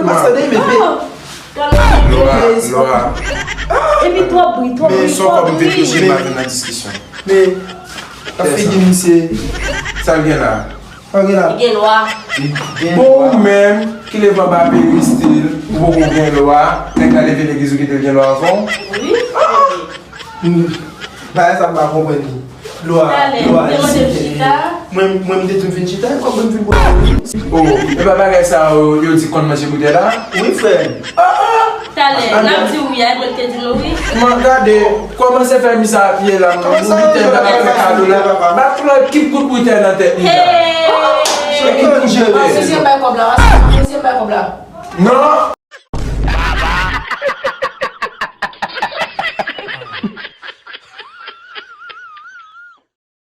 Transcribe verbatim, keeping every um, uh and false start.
m pa tande, men pe. Lwa, lwa. Epi twòp bri, twòp bri, twòp bri. Men son kòm te touche maten nan diskisyon. Men, nan figi misye, sa l gen la? Sa l gen la? Li gen lwa. Bon, ou menm, ki leve anba peristil, ou poko gen lwa, nèg la leve legliz ou kite l gen lwa avan w? Wi. Bagay sa m pa konprann li. Lwa, lwa, isi. Mwen, mwen m te di m vin chita, e kòman m vin pran? Oh, e pa bagay sa yo, yo di konn manje boutèy la? Wi, frè m. Talè, n ap di wi a, mwen te di nou wi. Kòman gade, kòman se fè mi sa ap ye la, m biten nan ap fè kado la. Bat lòt ki kout boutèy nan tèt li la. Hey! E ki pou jere. Mafyezi bay kòb la, mafyezi bay kòb la. Non.